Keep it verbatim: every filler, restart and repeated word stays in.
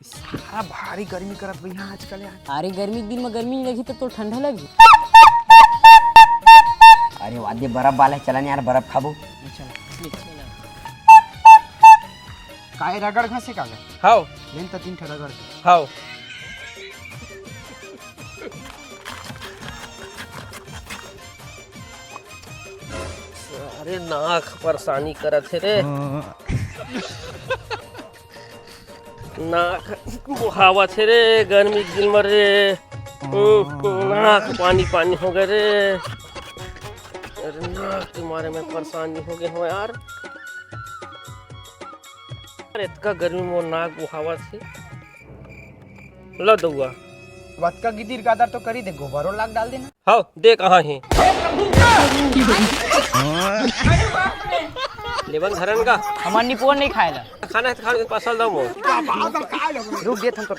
सारा भारी गर्मी करत भैया आजकल यार। अरे गर्मी के दिन में गर्मी नहीं लगी तो, तो ठंडा लगी। अरे वादे बर्फ वाला चलन यार, बर्फ खाबो। चल, चल। काय रगड़ घसे का गा? हाव। लेन त तीन ठे रगड़। हाव। अरे नाक परेशानी करत हे रे। नाक बोहावत हे रे, गर्मी के दिन म रे। नाक पानी पानी हो गए रे। अरे नाक के मारे मैं परेशानी हो गए हो यार। अरे इतका गर्मी मोर नाक बोहावत हे। लो दउआ। वतका गिदिर गादर तो करी दे, गोबरो लाग डाल देना। हव, दे कहाँ हे? लेवन धरन का? हमर निपोर नहीं खाएला। खाना है तो खा, पसल दो मो। रुक दे, हम तो